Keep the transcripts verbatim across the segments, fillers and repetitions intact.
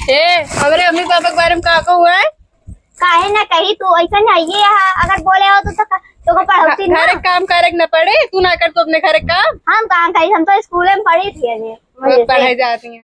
ए, हमरे मम्मी पापा के बारे में का कहू है? काहे ना कही, तू ऐसा नहीं है यहाँ। अगर बोले हो तो, तो, तो का पढ़ौती ना। घर के काम करे के ना पड़े, तू ना कर तो अपने घर के काम। हम कहाँ कही, हम तो स्कूल में पढ़ी थी अभी। बहुत पढ़ाई जाती है।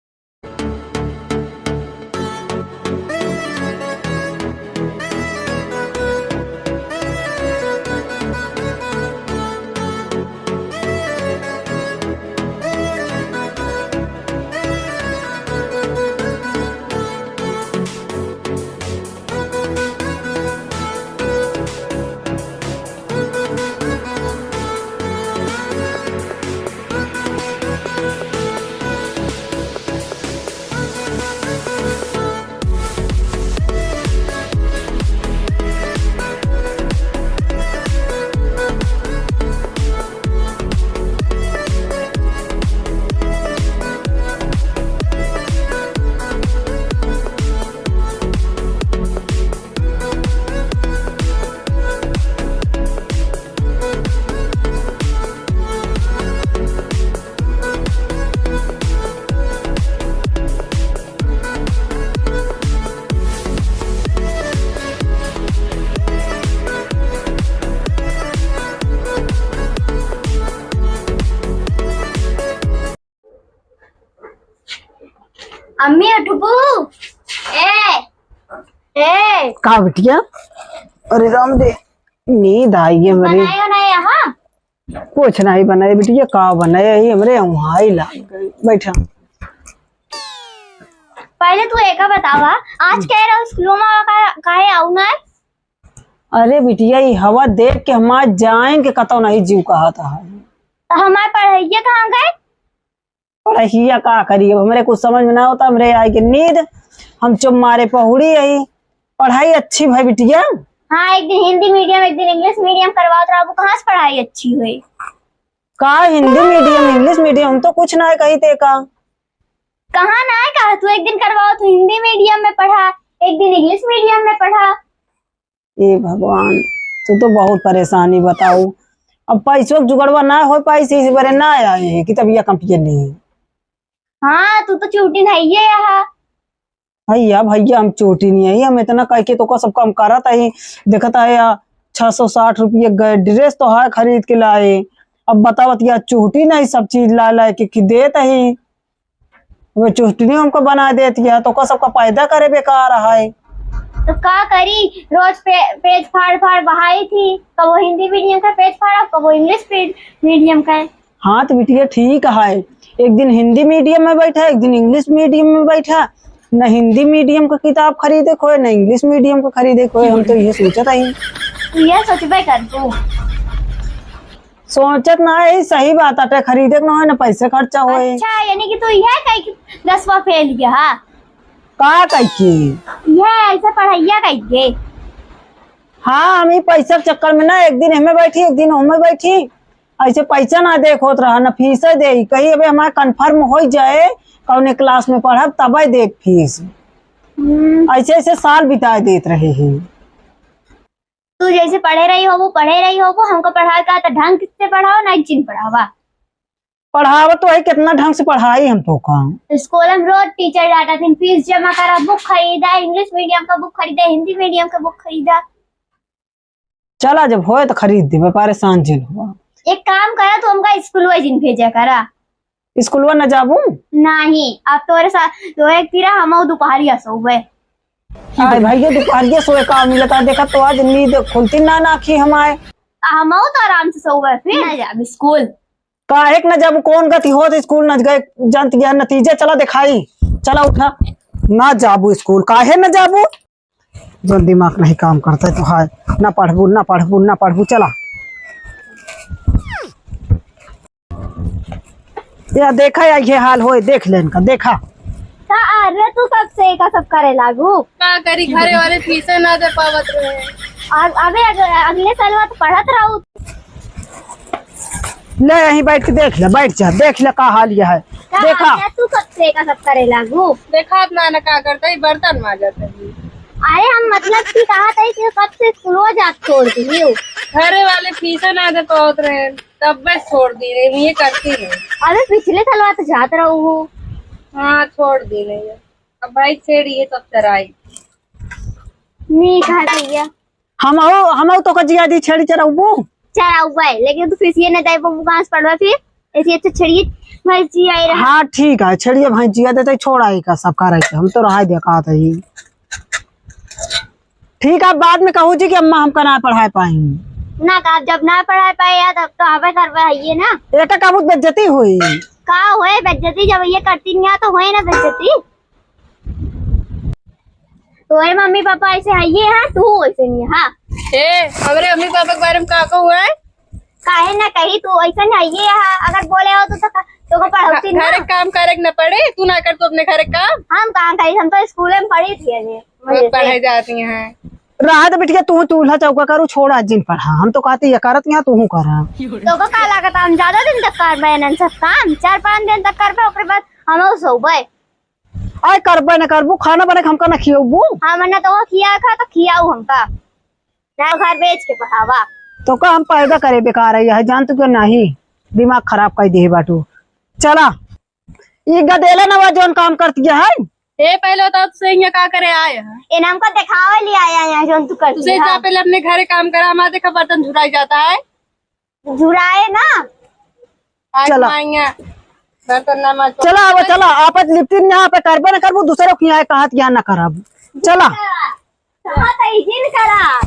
अम्मी, उठबू? ए, ए। का बिटिया? अरे राम दे, नींद आई है मेरी। बनायो ना यहाँ? कुछ नहीं बनाए बिटिया, का बनाए, यही हमरे वहाँ ही लाग गई। बैठा। पहले तू एका बतावा, आज कह रहा स्कूलों में का, काहे आऊ ना? अरे बिटिया, ये हवा देख के हमार जाए के कतौ नहीं जीव कहत है। तो हमार पढ़ाइया कहाँ गए? पढ़ाइया का करी, अब हमरे कुछ समझ में ना होता, हमरे आए के नींद, हम चुप मारे पहुड़ी आई। पढ़ाई अच्छी भाई बिटिया। हाँ, एक दिन हिंदी मीडियम, एक दिन इंग्लिश मीडियम करवात रहा, वो कहाँ से पढ़ाई अच्छी हुई? का हिंदी मीडियम, इंग्लिश मीडियम, हम तो कुछ ना कही थे का। कहाँ ना है कहा, तू एक दिन करवाओ, तू हिंदी मीडियम में पढ़ा, एक दिन इंग्लिश मीडियम में पढ़ा। ए भगवान, तू तो बहुत परेशानी बताऊ। अब पैसों के जुगड़वा ना हो पाई, इसी बरे ना आए हैं कि तब यह कंपियन नहीं। हाँ, तू तो चूटी नहीं है यहाँ। भैया, भैया, हम चूटी नहीं है, हम इतना कह के तो का सब काम करत है, देखत है या छह सौ साठ रुपये गए, ड्रेस तो है खरीद के लाए। अब बतावत या चूटी नहीं, सब चीज ला ला के कि देत है। वो चुहटनी हमको बना देती है, तो ओकर सबका पैदा करे बेकार है। तो का करी, रोज पे, पेज फाड़ फाड़ बहाई थी, कबो हिंदी मीडियम का पेज फाड़ा, कबो इंग्लिश पे-, मीडियम का। हाँ, तो बिटिया ठीक है, एक दिन हिंदी मीडियम में बैठा, एक दिन इंग्लिश मीडियम में बैठा, न हिंदी मीडियम का किताब खरीदे खोए, न इंग्लिश मीडियम का खरीदे खोए। हम तो ये सोचत ही। तू ये सोचबे कर तू। सोचत ना है, सही बात आटे, खरीदे के ना होए, ना पैसे खर्चा होए। अच्छा, यानी कि तू यह कही कि दसवाँ फेल गया, हाँ? का कही कि? यह ऐसे पढ़ाइया कही के? हाँ, हम ही पैसा के चक्कर में ना, एक दिन हमें बैठी, एक दिन हमें बैठी, ऐसे पैसा ना देख होत रहा, ना फीस दे, कही अबे हमारे कन्फर्म हो जाए, कौने क्लास में पढ़ब, तबे देख फीस। हम्म। ऐसे ऐसे साल बिता देत रहे हैं। तू जैसे पढ़े रही हो, वो पढ़े रही हो, वो हमको पढ़ावे का तो ढंग से पढ़ाओ, ना जिन पढ़ावा। पढ़ावा तो है, कितना ढंग से पढ़ाई हम तो का। स्कूल में रोज टीचर डांटा थी, फीस जमा करा, बुक खरीदा, इंग्लिश मीडियम का बुक खरीदा, हिंदी मीडियम का बुक खरीदा। चला, जब होए तो खरीद देबे, परेशान जिन हुआ। एक काम करा, तू हमका स्कूल जिन भेजा करा। स्कूलवा न जाबू? नहीं, अब तोरे साथ, तोरे एक तीरा हमहू दोपहरिया सोबे। आय भाई, ये दोपहरिया सोए का मिलता, देखा तो आज नींद खुलती ना, ना आँखी हमारे। हमहू तो आराम से सोबे, फिर ना जाब स्कूल। काहे के न जाबू, कौन गति होत स्कूल न गए, जानत गया नतीजे, चला देखाई, चला उठा, ना जाबू स्कूल, काहे न जाबू? जौन दिमाग नहीं काम करता है तो हाय, ना पढ़बू, ना पढ़बू, ना पढ़बू, चला। या देखा, या ये हाल होए, देख ले इनका, देखा। का, अरे तू कब से एका सब करे लागू? का करी, घरे वाले फीसे ना दे पावत रहे। और अबे अग-, अगले साल तो पढ़त रहू। ले, यहीं बैठ के देख ले, बैठ जा, देख ले का हाल यह है। का देखा। हाल है, तू कब से एका सब करे लागू? देखा ना, ना का करता है, बर्तन माजत है। अरे हम मतलब कि कहा था कि कब से स्कूलवा जात छोड़ दियो। घरे वाले फीसे ना दे पावत रहे, तब बस छोड़ दी रही, ये करती नहीं। अरे पिछले साल तो जात रहू हो। हाँ, छोड़ दी नहीं है। भाई छेड़ी है तब चराई। नीक है भैया। हमहू, हमहू तोका जिया दी, छेड़ी चरउबू? चरउबे, लेकिन तू फीसिए न दे पबू, कहाँ से पढ़बे फिर? ऐसे अच्छा छेड़िए भैंस जियाए रहा। हाँ, ठीक है, छेड़िए भैंस जिया देते, छोड़ा ही का सब करे के, हम तो रहा दे कहत ही। ठीक है, बाद में कहू जी कि अम्मा हमका ना पढ़ाए पाई। ना का, जब ना पढ़ाए पाए यार, तब तो हमें करबे है ये ना। एका का बहुत बेइज्जती हुई। का होए बेइज्जती, जब ये करती नहीं है तो होए ना बेइज्जती। तोरे मम्मी पापा ऐसे हइये हैं, तू वैसे नहीं है, हाँ। ए, हमरे मम्मी पापा के बारे में का कहू है? काहे ना कही, तू ऐसे नहीं हइये है, अगर बोले हो तो, तो, तो को पढ़ौती ना। घर के काम करे के न पड़े, तू ना कर तू अपने घर के काम। हम कहाँ करी, हम तो स्कूल में पढ़ी थी अभी, बहुत पढ़ाई जाती हैं। रहा तो बिटिया, तू चूल्हा चौका करू, छोड़ा जिन पढ़ा, हम तो कहती ये करत यहाँ तू करा। तो को का लागत, हम ज्यादा दिन तक करबे इनन सब काम, चार पाँच दिन तक करबे, ओकरे बाद हम सोबे। आय करबे न करबू, खाना बना के हमका न खियबू। हाँ, मन्ना तो खिया खा तो खियाऊ हमका। ना घर बेच के पढ़ावा। तो का हम पैदा करे बेकार है, यह जान तू के नहीं, दिमाग खराब कर दे बाटू। चला, ई गदेला नवा जौन काम करती है। ए, पहले बताओ तुसे यहाँ का करे आए हैं? ए, हमको दिखावे लिए आया यहाँ जौन तू करती तुसे है। जा पहले अपने घरे काम करा, हमारे देखा बर्तन झुराई जाता है। जुड़ाए ना। आज चला। माइया, बर्तन ना माज चला, अब चला, आपत लिपटिन यहाँ पे करबे न करबू, दूसरे के यहाँ कहत यहाँ न करब। चला। कहा तो इजिन करा।